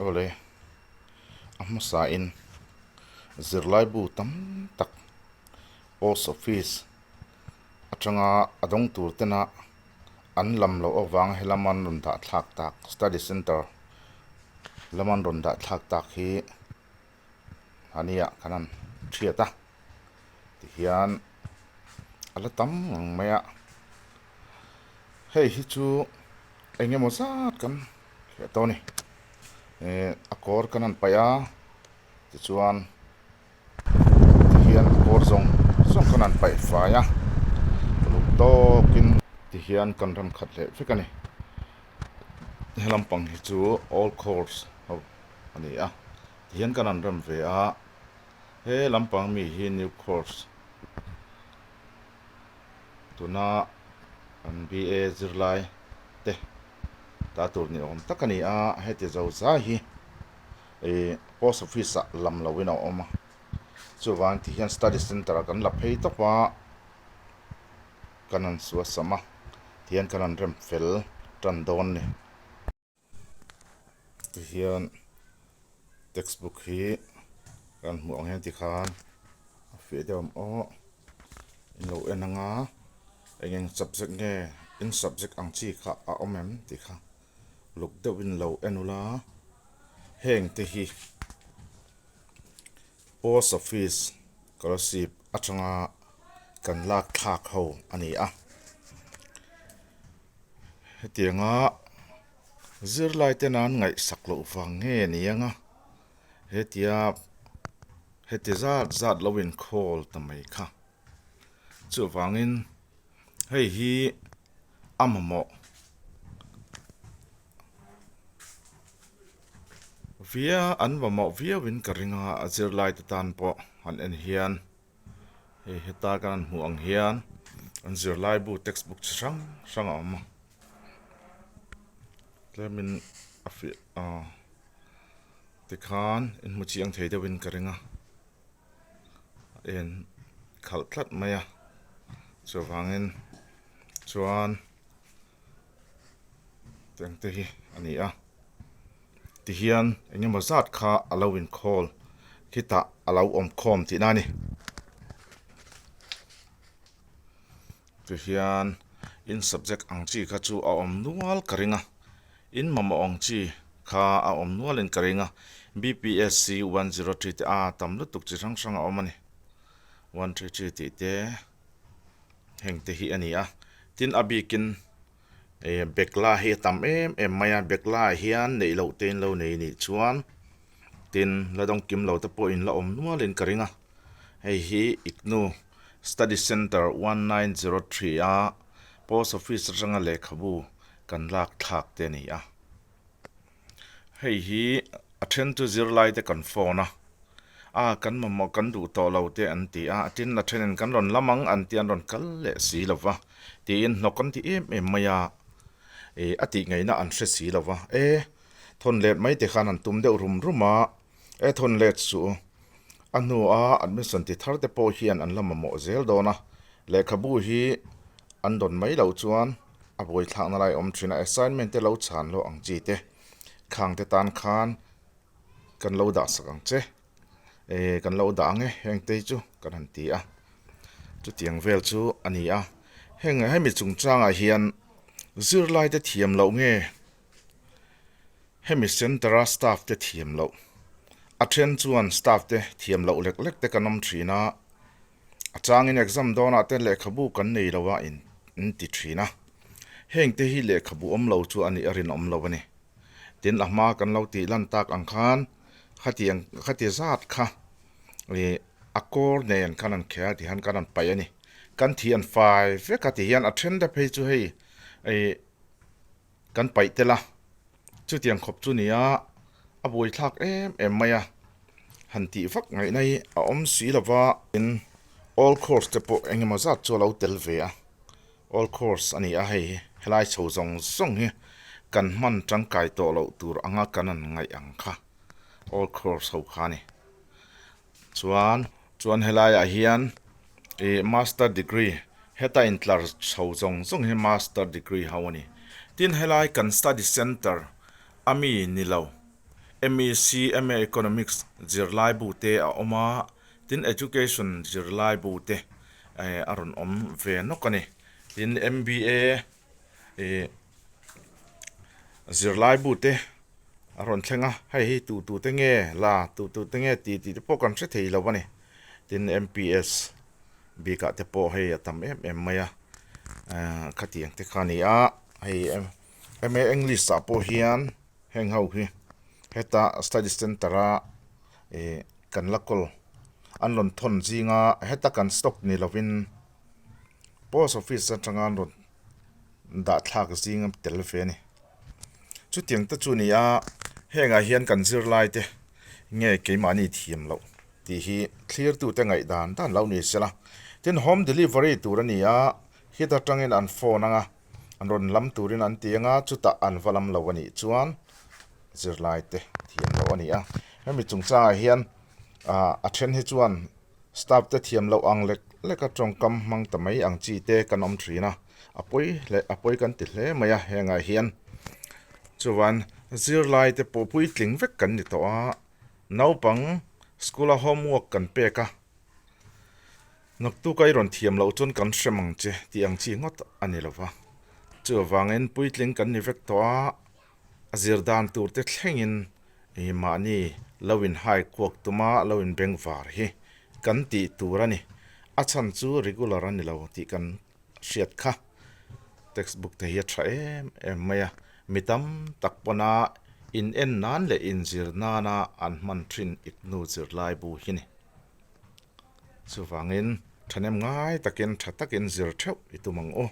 Awle, a hmasain zirlaibu tam tak post office atanga a dawng tur tena an lam loh avanga helam an rawn dah thlak tak study center lama an rawn dah thlak tak hi a nia kan han hriat a tihian a la tam ngang mai a hei hi chu eng emaw zat kan hriat tawh a ni eh a kawr kan han paih a tichuan tihian a kawr zawng zawng kan han paih fai a uluk tawkin tihian kan rem khat leh vek a ni helam pang hi chu old course ho a ni a tihian kan han rem ve a he lampang mi hi new course tuna an B_A zirlai te ta tur ni awm tak a ni a heti zo zai hi ih post office ah lam lo in a awm a chuvang ti hian study center ah kan la phei tawp a kan han suasam a tihian kan han rem fel tan dawn a ni. Tihian textbook hi kan hmuh ang hian tikhan a fiah deuh ang aw in lo en ang a eng eng subject nge in subject ang chi kha a awm em tih kha luk deuh in lo en ula heng te hi post office scholarship atanga kan lak thlak ho a ni a. Hetianga zirlai te nan ngaihsak loh vang nge ni ang a, hetia heti zat zat lo inkhawl ta mai kha. Chuvangin hei hi a mamawh via an mamawh viauin ka ring a, a zirlai te tan pawh han en hian. Hei heta kan han hmuh ang hian an zirlaibu text book chi hrang hrang a awm a tlemin a fiah ah tikhan in hmu chiang thei deuhin ka ring a a en khalh tlat mai a chuvangin chuan. Teng te hi a ni a tihian eng emaw zat kha a lo inkhawl khitah a lo awm khawm tihna a ni tihian in subject ang chi kha chu a awm nual ka ring a in mamawh ang chi kha a awm nualin ka ring a B_P_S_C 103 te a tam lutuk chi hrang hrang a awm a ni 133 tih te. Heng te hi a ni a tin a bikin eh bekla hi a tam em em mai a bekla ah hian neih loh te in lo nei nih chuan tin la dawng kim lo te pawh in la awm nual in ka ring a hei hi IGNOU study center 1903 a post office atanga lehkhabu kan lak thlak te a ni a. Hei hi a then chu zirlai te kan phone a, a kan mamawh kan duh tawh lo te an ti a, tin a thenin kan rawn lam ang an tia an rawn kal leh si lo va, tiin hnawk an ti em em mai a, ih a tih ngaihna an hre si lo va, e thawn let mai te khan an tum deuh rum rum a, e thawn let suh a hnua admission ti thar te pawh hian an la mamawh zel dawn a, lehkhabu hi an dawn mai loh chuan a buaithlakna lai a awm thin a, assignment te lo chhan loh ang chi te khang te tan khan kan lo dah sak ang che eh kan lo dah ang e heng te hi chu kan han ti a chutiang vel chu a ni a heng hemi chungchangah hian zirlai te thiam loh nge hemi center a staff te thiam loh a then chuan staff te thiam loh lek lek te kan awm thin a. A changin exam dawnah te lehkhabu kan nei lo a in in ti thin a. Heng te hi lehkhabu awm lo chu a nih a rinawm lo a ni. Tin a hma kan lo tih lan tak ang khan khatiang khati zat kha ih a kawr nen khan an khel ti hian kan rawn paih a ni. Kan thi an fai vek a ti hian a then te phei chu hei ih Kan paih tel a, chutiang khawp chu nia a buaithlak em em mai a, han tih vak ngaihna hi a awm si lo va. Tin, all course te pawh eng emaw zat chu a lo tel ve a, all course a ni a hei hi helai chho zawng zawng hi kan hman tangkai tawh loh tur anga kan han ngaih ang kha all course ho kha a ni. Chuan chuan helaiah hian ih master degree heta intlar chho zawng zawng hi master degree ho a ni. Tin helai kan study center a mi ni lo. MEC, MA Economics zirlai bu te a awm a, tin Education zirlai bu te a rawn awm ve nawk a ni. Tin MBA ih zirlai bu te a rawn thleng a, hei hi tu tu te nge la tu tu te nge ti tih te pawh kan hre thei lo a ni. Tin MPS bikah te pawh hei a tam em em mai a, khatiang te kha a ni a, hei MA English ah pawh hian. Heng ho hi heta study center a ih kan la kawl an rawn thawn zinga heta kan stock ni lovin post office atanga an rawn dah thlak zing a tel ve a ni. Chutiang te chu a ni a hengah hian kan zirlai te nge keimahni thiam loh tih hi thlir tute ngaih dan dan lo ni sela. Tin home delivery tur a ni a heta tangin an phone anga. An rawn lam turin an ti anga chutah an va lam lo a nih chuan zirlai te thiam loh a ni a. Hemi chungchangah hian ah a then hi chuan staff te thiam loh ang lek lek a tawngkam hmang ta mai ang chi te kan awm thin a, a pawi hle a pawi kan ti hle mai a hengah hian chuan zirlai te pawh puitling vek kan ni tawh a, naupang school a homework kan pek a. Naktuk a i rawn thiam loh chuan kan hrem ang che tih ang chi ngawt a ni lo va. Chuvangin puitling kan ni vek tawh a, a zir dan tur te thlengin i mahni lo in hai kuak tuma lo in beng var hi kan tih tur a ni. A chhan chu regular a ni lo tih kan hriat kha. Textbook te hi a tha em em mai a, mi tam tak pawna in en nan leh inzir nana an hman thin iknu zirlai bu hi ni. Chuvangin thahnem ngai takin tha takin zir theuh i tum ang u.